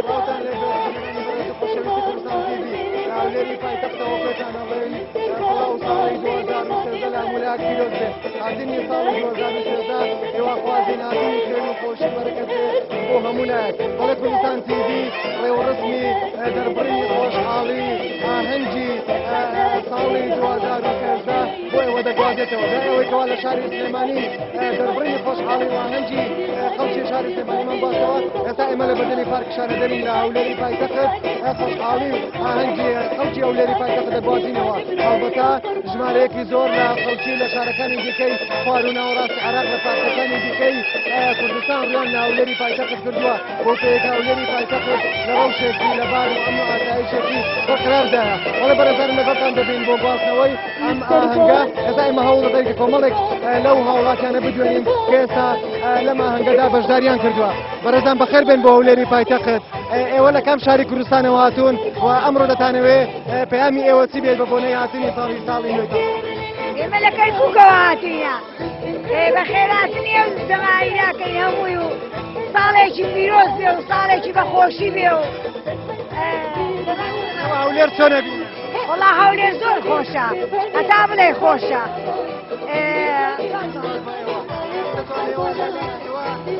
سڵاوتان لێبێت بینەرانی بەڕێز و خۆشەویستی کوردستان تیڤی لە هەولێری پایتەختەوە پێتان ئەڵێین سڵاو ساڵی 2013 لە هەموو پیرۆز بێت. هاتنی ساڵی 2013 هیواخوازین هاتنی خێر و خۆشی بەرەکەت بێ بۆ هەموو لایەک. بەڵێ، کوردستان تیڤی ڕێوڕسمی دەربڕینی خۆشحاڵی ئاهەنگی ساڵی 2013 بۆ ئێوە دەگوازێتەوە. دوای ئەوەی کەوا لە شاری سلێمانی دەربڕینی خۆشحاڵی و ئاهەنگی خەڵکی شاری سلێمانیمان گواستەوە، ئێستا ئێمە لە بەردەمی پارک شارەدەرین لە هەولێری پایتەخت، خۆشحاڵی و ئاهەنگی خەڵکی هەولێری پایتەخت دەگوازینەوە. هەڵبەتە ژمارەیەکی زۆر لە خەڵکی لە شارەکانی دیکەی خوار و ناوەڕاستی عێراق، لە پارچەکانی دیکەی کوردستان ڕویان لە هەولێری پایتەخت کردووە، بۆ پێیەکە هەولێری پایتەخت لە ڕەوشێکی لەبار و ئەمن و ئاسایشێکی بەقراردایە. بەڵێ بەڕێزانم، لەگەڵتان دەبین بۆ گواستنەوەی ئەم ئاهەنگە. ئێستا ئێمە هەوڵ دەدەین کە کۆمەڵێک لەو هاوڵاتیانە بدوێنین کە ئێستا لەم ئاهەنگەدا بەشداریان کردووە. بەڕێزان، بەخێر بێن بۆ هەولێری پایتەخت. ئێوە لە کام شاری کوردستانەوە هاتوون و ئەمڕۆ دەتانەوێ پەیامی ئێوە چی بێت بە بۆنەی هاتنی ساڵی نوێی تازە؟ ئێمە لە کەرکووکەوە هاتووینە. بەخێراتنی ئەو جەماهیرەکەی هەمووی و ساڵێکی پیرۆز بێ و ساڵێکی بەخۆشی بێ و هەولێر چۆنە بینن؟ وەڵا هەولێر زۆر خۆشە، هەتا بڵێ خۆشە.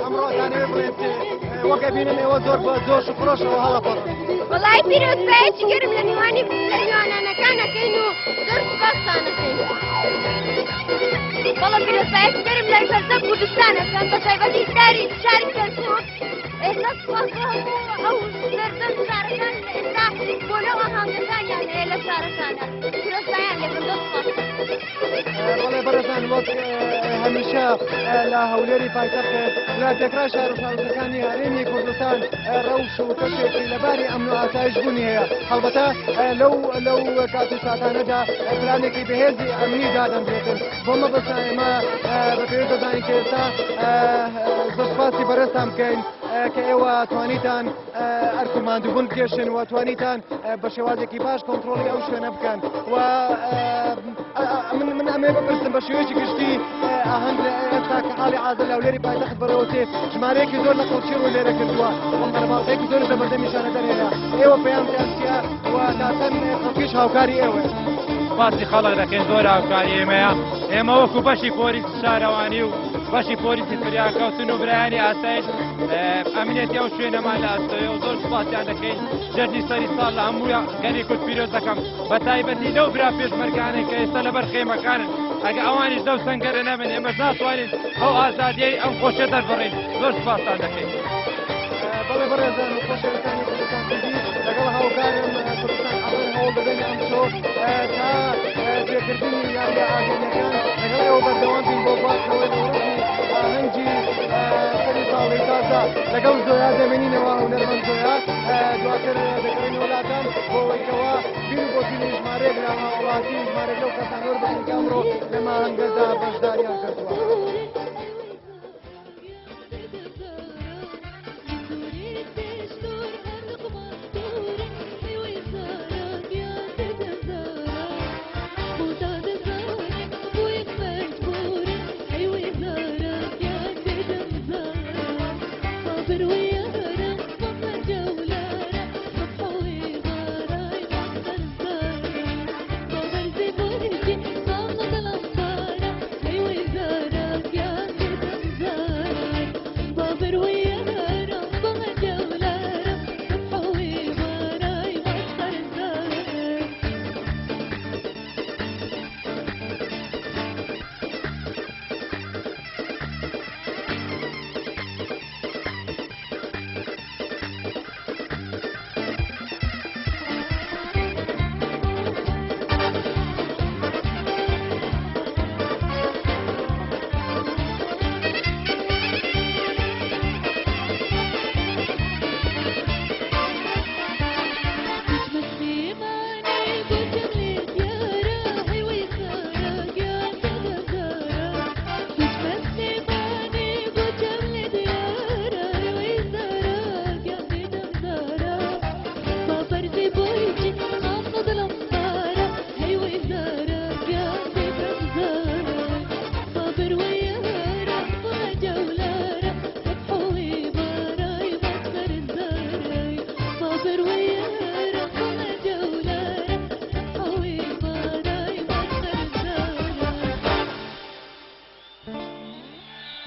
ئەمڕۆ دانەوێ بڵێن وەکە بینم ئێوە زۆر بە جۆش و خرۆشەوە هەڵەپەڕن. وەڵای پیرۆزبایەکی گەرم لە میوانی لە میوانانەکان ئەکەین و زۆر سوپاستان ئەکەین. بەڵام پیرۆزبایەکی گەرم لە سەرجەم کوردستان ئەکەم، بە تایبەتی شاری کەرکووک. ئێستا سوپاس بۆ هەموو ئەو سەرجەم شارەکان ئێستا بۆ لەو ئاهەنگەکانیان هەیە لە شارەکانە. پیرۆزبایان لێکەم، زۆر سوپاس. بەڵێ بەڕێزان، وەک هەمیشە لە هەولێری پایتەخت لە تێکرا شار و شارۆچکەکانی هەرێمی کوردستان ڕەوش و کەشێکی لەباری ئەمن و ئاسایش بوونی هەیە. هەڵبەتە لەو کات و ساتانەدا پلانێکی بەهێزی ئەمنی دادەندرێتن. بۆ مەبەستا ئێمە بە پێویست دەزانین کە ئێستا زۆر سوپاسی بەڕێزتان بکەین کە ئێوە توانیتان ئەرک و ماندووبوون بکێشن و توانیتان بە شێوازێکی باش کۆنترۆڵی ئەو شوێنە بکەن. و من ئەمێ بپرسم، بە شێوەیەکی گشتی ئاهەنگ لە ئێستا کە حاڵی حازر لە هەولێری پایتەخت بەڕێوەچێ، ژمارەیەکی زۆر لە خەڵکی ڕووی لێرە کردووە و قەرەباڵغێکی زۆر لە بەردەمی شارەدەر هەیە، ئێوە پەیامتان چییە و تا چەند خەڵکیش هاوکاری ئێوەیە؟ سوپاسی خەڵک دەکەین، زۆر هاوکاری ئێمەیە. ئێمە وەکو بەشی پۆلیس شارەوانی و بەشی پۆلیسی فریاکەوتن و برایانی ئاسایش ئەمنیەتی ئەو شوێنەمان لە ئەستۆیە و زۆر سوپاسیان دەکەین. جەژنی سەری ساڵ لە هەموو گەلی کورد پیرۆز دەکەم، بە تایبەتی لەو برا پێشمەرگانەی کە ئێستا لەبەر خێمەکانن. ئەگە ئەوانیش لەو سەنگەرە نەبن، ئێمەش ناتوانین ئەو ئازادیەی ئەم خۆشیە دەربڕین. زۆر سوپاستان دەکەین. بەڵێ بەڕێزان و خۆشەویستانی کوردستان تیڤی، لەگەڵ هاوکارم کوردستان حەسەن هەوڵ دەدەین ئەمشەو تا جێکردنی یاریە ئاگرینەکان لەگەڵ ئێوە بەردەوام بین بۆ گواستنەوەی ڕێوڕەسمی ئاهەنگی سەری ساڵی تازە. لەگەڵ زۆیا دەمێنینەوە، هونەرمەند زۆیا. دواتر دەگەڕێنەوە لاتان بۆ ئەوەی کەوا بیر و بۆچوونی ژمارەیەک لە هاوڵاتی و ژمارەیەک لەو کەسانە وەربگرین کە ئەمڕۆ لەم ئاهەنگەدا بەشداریان کردووە.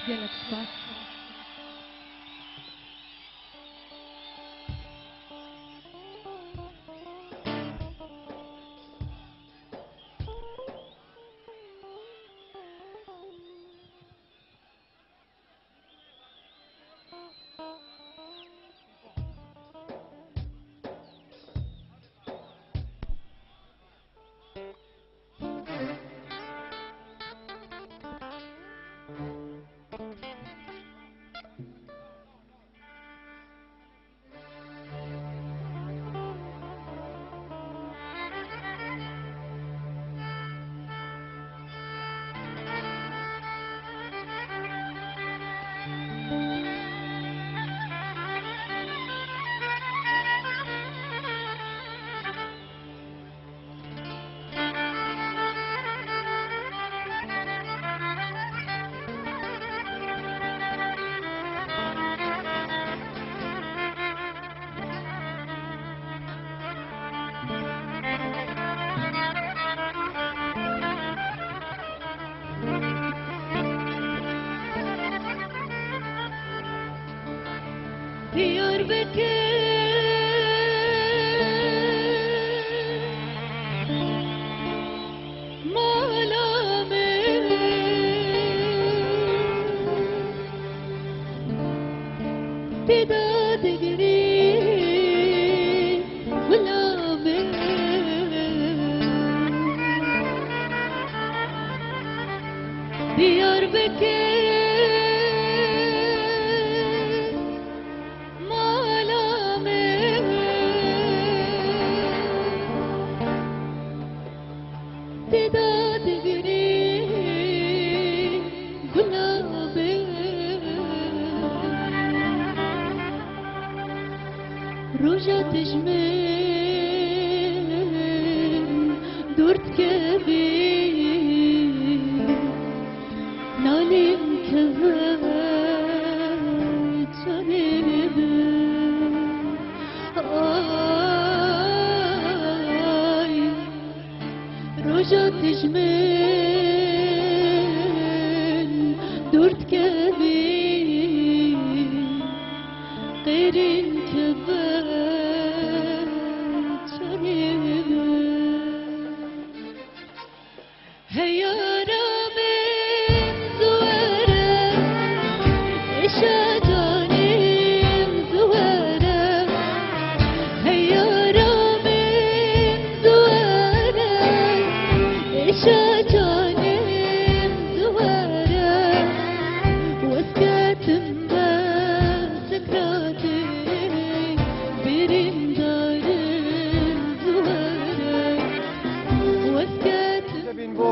گەلەک سوپاس.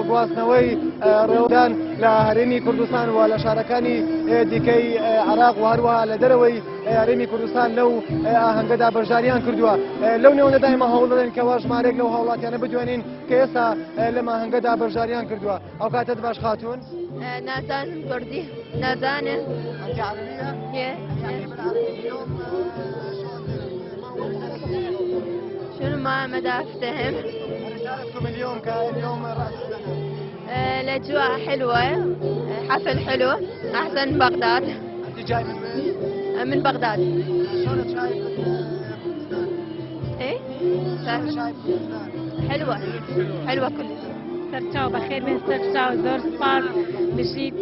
گواستنەوەی ڕێودان لە هەرێمی کوردستان و لە شارەکانی دیکەی عێراق و هەروەها لە دەرەوەی هەرێمی کوردستان لەو ئاهەنگەدا بەشداریان کردووە. لەو نێوەندەدا ئێمە هەوڵ دەدەین کەوا ژمارێک لەو هاوڵاتیانە بدوێنین کە ئێستا لەم ئاهەنگەدا بەشداریان کردووە. ئەو کاتت باش خاتوون؟ نازانم کوردی نازانم. أنت عربية؟ شنو ما مدى أفتهم. رسالتكم اليوم كاليوم رأس السنة؟ الأجواء حلوة، حفل حلو، أحسن من بغداد. أنت جاي من وين؟ من بغداد. شلون شايف كردستان؟ إيه؟ شايف كردستان؟ حلوة حلوة كلش. سەرچاو بەخێر بێن سەرچاو، زۆر سپاس بژیت.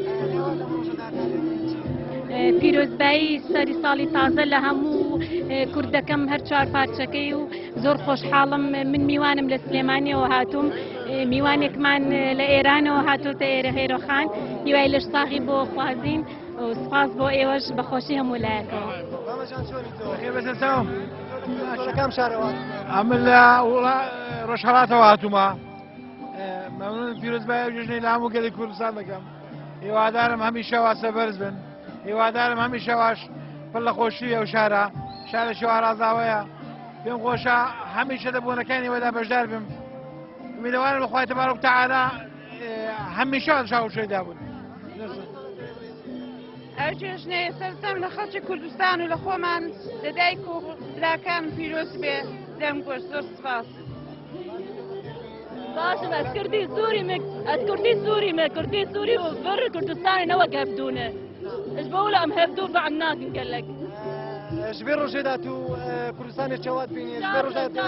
پیرۆزبایی سەری ساڵی تازە لە هەموو کوردەکەم هەر چوار پارچەکەی و زۆر خۆشحاڵم. من میوانم لە سلێمانیەوە هاتووم، میوانێکمان لە ئێرانەوە هاتووتە ئێرە هێرۆخان، هیوای لەش ساغی بۆ خوازین و سپاس بۆ ئێوەش بەخۆشی هەموو لایەکەوە. کام شارەوە؟ ئەمن لە ڕۆژهەڵاتەوە هاتوومە. مەمنون پیرۆزبایی ئەو جێژنەی لە هەموو گەلی کوردستان دەکەم. هیوادارم هەمیشە واسە بەرز بن، هیوادارم هەمیشە واش پڕ لە خۆشی ئەو شارە، شارێکی وا ڕازاوەیە. پێم خۆشە هەمیشە لە بۆنەکانی ئێوەدا بەشدار بم. ئومیدەوارم لە خوای تەبارەک تەعالا هەمیشە شاوشێدا بوون. ئەو جێژنەیە سەرسەم لە خەڵکی کوردستان و لە خۆمان لە دایک و براکان پیرۆز بێ. دەم گۆشت زۆر سپاس. باشم از کردی سوری مک، از کردی سوری مک، کردی سوری و بر کوردستان نەوەک هەبدونە. اش بقول ام هبدو فعمناك قال لك Ji vê rojê de tu Kurdistanê çawa dibînî? Ji vê rojê de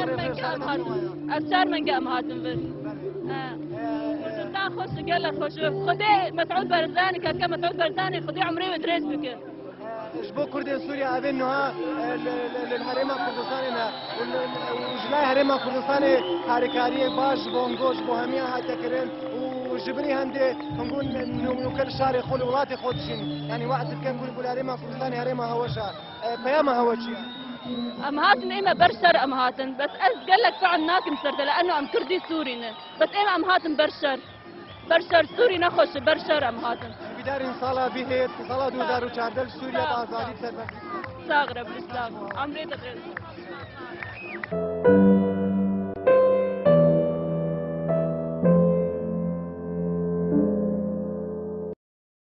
از شهر من قام هاتن بر كردستان خوش قال لك خوش خدي مسعود برزاني كان مسعود برزاني خدي عمري ودريس بك Ji bo Kurdên Sûriye evê niha li herêma Kurdistanê ne û ji lay herêma Kurdistanê harîkariyek baş ji bo hingo ji bo hemiyan hatiye kirin û ji binî hindê hingo nûke li şarê xwe li welatê xwe dijîn. Yanî wext dikin ku li herêma Kurdistanê herêma heweş e. Peyama hewe çi ye? ام هاتن ايما برشر ام هاتن بس از قال لك فعل ناكم سرد لانه ام كردي سوري بس ايما ام هاتن برشر برشر سوري نخش برشر ام هاتن Hêvîdarên sala bihêt sala 2014 li Sûriye bi azadî serbestî. ساغرة بالاسلام عمري تدرس.